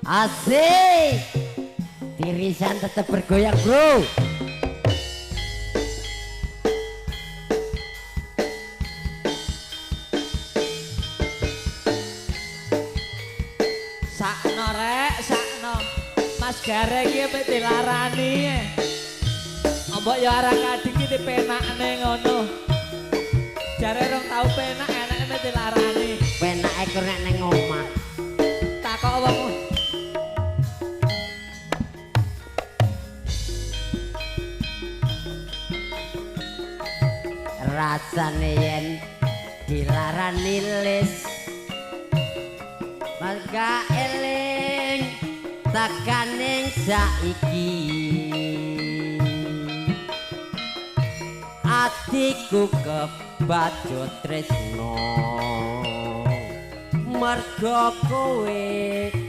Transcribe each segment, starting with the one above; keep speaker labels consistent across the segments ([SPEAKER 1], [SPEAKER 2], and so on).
[SPEAKER 1] Asik. Tirisan tetap bergoyang, bro.
[SPEAKER 2] Sakno rek, sakno. Mas Gareng iki mek dilarani. Mbok ya arah kadhi iki dipenakne ngono. Jare rong tau penak enake mek dilarani.
[SPEAKER 1] Penake kur nek ning omah.
[SPEAKER 2] Takok wong.
[SPEAKER 1] Rasane yen dilarani lis mangga eling tekaning saiki atiku kebacut tresno mergo kowe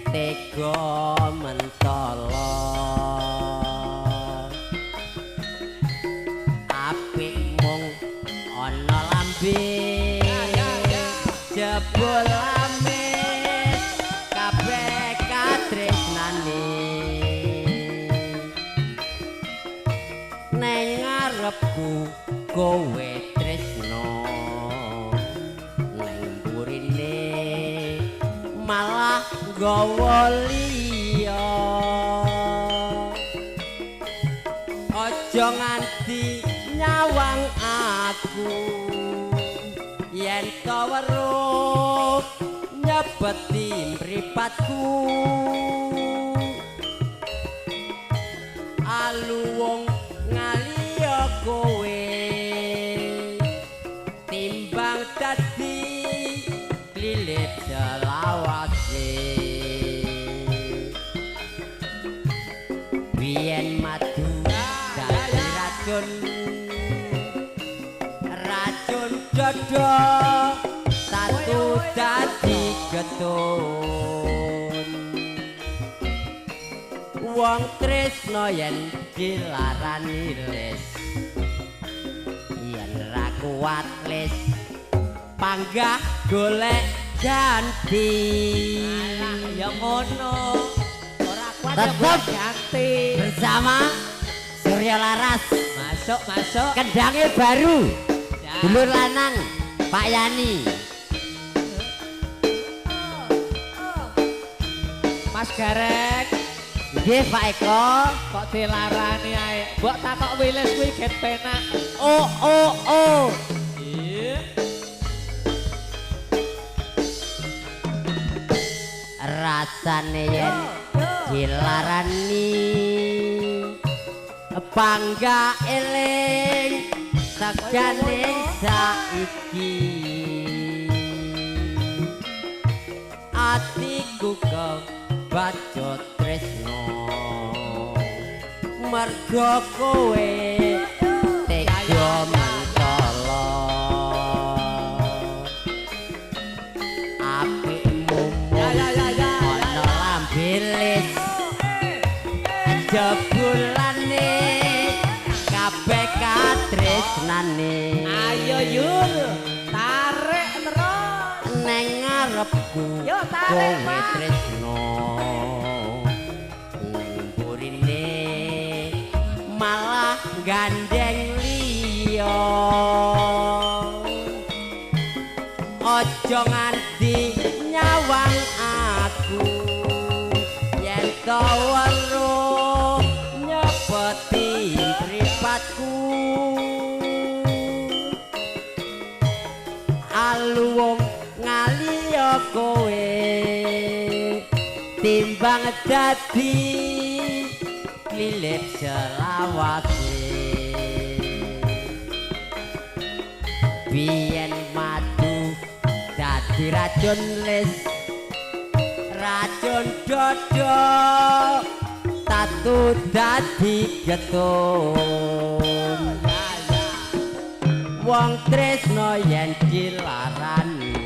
[SPEAKER 1] tega mentolo apik mung ana lambe jebul amis kabeh katresnane neng ngarepku kowe tresno neng burine malah nggawa liya aja nganti nyawang aku yen to weruh nyebeti mripatku aluwung ngaliya kowe timbang dadi lilip selawase biyen madu dadi racun racun dodo satu dadi getun wong tresno yen dilarani lis yen ra kuat lis panggah golek ganti.
[SPEAKER 2] Alah ya ngono ora kuat ya
[SPEAKER 1] tetep
[SPEAKER 2] ganti.
[SPEAKER 1] Bersama Surya Laras.
[SPEAKER 2] Masuk masuk.
[SPEAKER 1] Kendange baru. Dulur lanang Pak Yani.
[SPEAKER 2] Mas Gareng.
[SPEAKER 1] Nggih Pak Eko.
[SPEAKER 2] Kok dilarani ae. Mbok takok wilis kuwi get penak.
[SPEAKER 1] Oh oh oh.
[SPEAKER 2] Iya.
[SPEAKER 1] Rasane yen dilarani bangga eling tegane saiki atiku kebacut tresno mergo kowe tega mentolo apikmu ana lambe lis jebulane kabeh katresnane.
[SPEAKER 2] Ayo Yul, tarik terus
[SPEAKER 1] neng ngarepku kowe tresno neng burine malah gandeng liya aja nganti nyawang aku yen to weruh nyepeti mripatku aluwung ngaliya kowe timbang dadi lilip selawase biyen madu dadi racun lis racun dodo tatu dadi getun wong tresno yen dilarani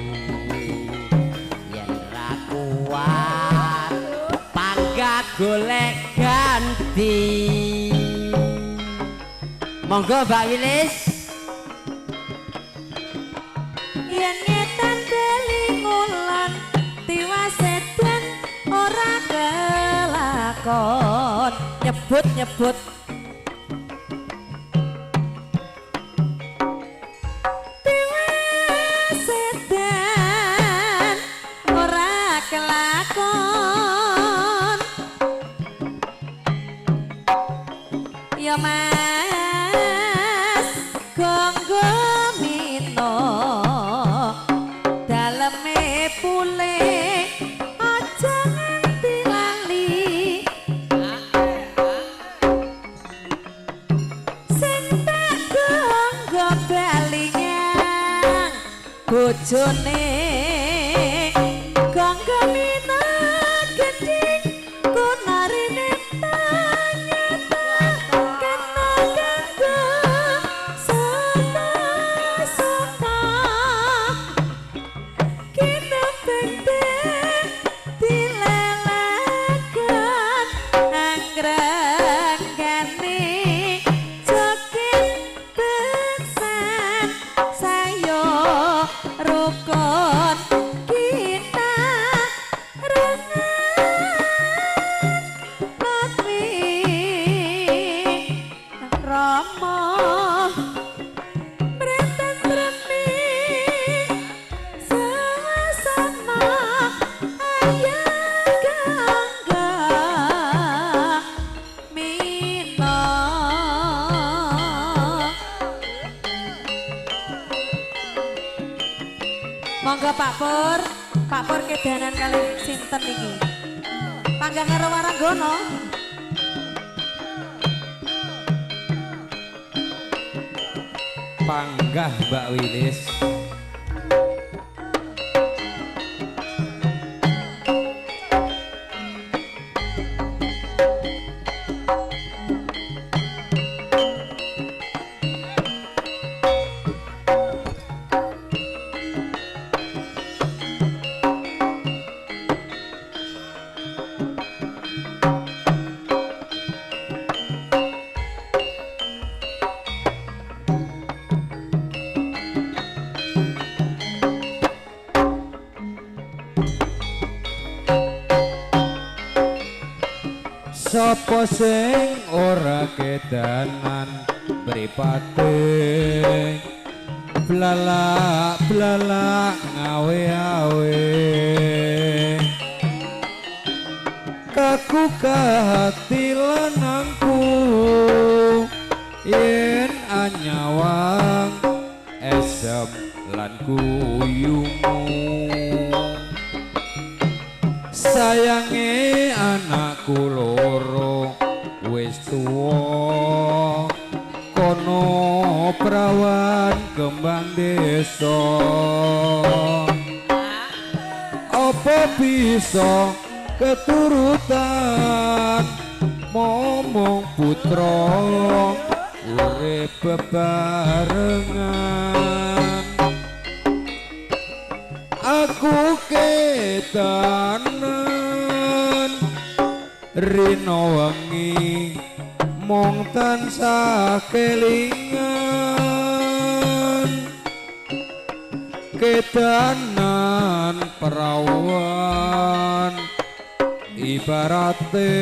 [SPEAKER 1] yen ra kuat panggah golek ganti. Monggo Mbak Wilis.
[SPEAKER 3] Yen ngetan beli ngulon tiwas edan ora. kelakon nyebut-nyebut tiwas sedan ora kelakon ya Mas Gonggo Mino daleme pule aja nganti lali sing tak gonggo bali nyang bojone Gonggo Mino gending kunarine tanyata kena kanggo sata-sata kinepeng dilelaken anggrengane joget beksan sayo rukun kita rengan Latwi Rama Mreten tremi sawasana ayah Gangga Mina. Monggo Pak Pur, Pak Pur kedanan kali sinten iki? Panggah karo Waranggono.
[SPEAKER 4] Panggah Mbak Wilis. Sapa sing ora kedanan mripate blalak blalak ngawe-awe kaku hati lanangku yen anyawang esem lan guyumu sayange anakku loro wis tuwa kono prawan kembang desa apa bisa keturutan momong putra urip bebarengan aku kedanan rino wengi mung tansah kelingan kedanan perawan ibarate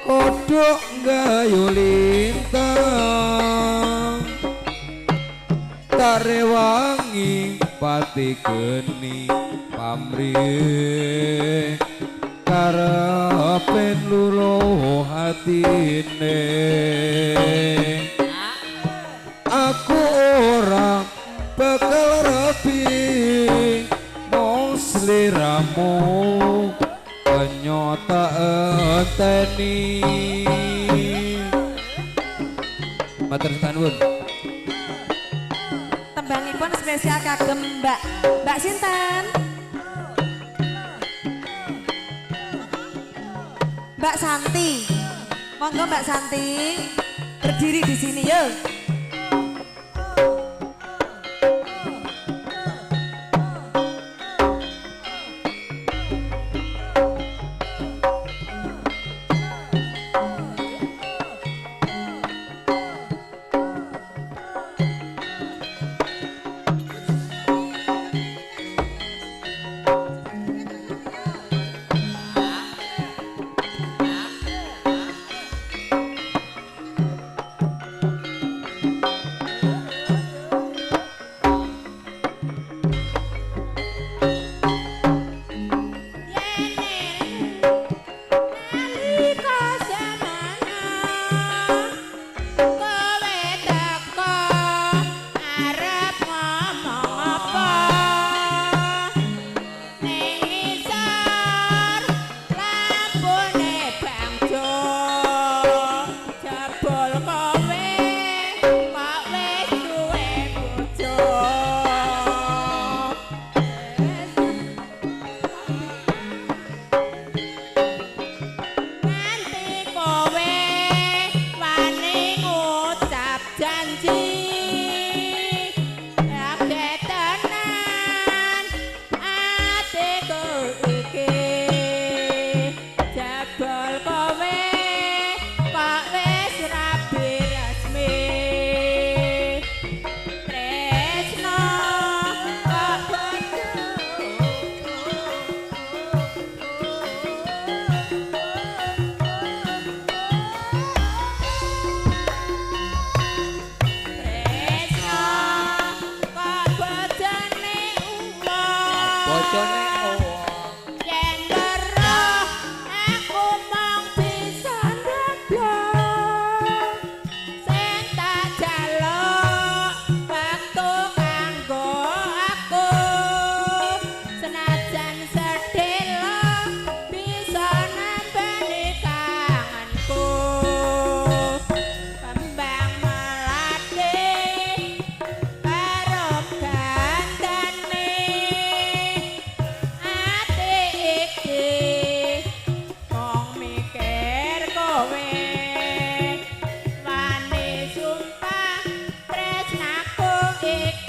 [SPEAKER 4] kodhok nggayu lintang tak rewangi pati geni pamrih karepen luluh hatine aku ora bakal rapi mung sliramu kenyota enteni. Matur nuwun.
[SPEAKER 3] Tembangipun spesial kagem Mbak Mbak sinten? Mbak Santi. Monggo Mbak Santi berdiri di sini yo.
[SPEAKER 2] Bojone wong.
[SPEAKER 5] Yen weruh aku mung bisa ndeblok. Sing tak jaluk wektu kanggo aku. Senajan sedhela bisa nambani kangenku. Kembang melati karo gandane ati iki mung mikir kowe. Wani sumpah tresnaku iki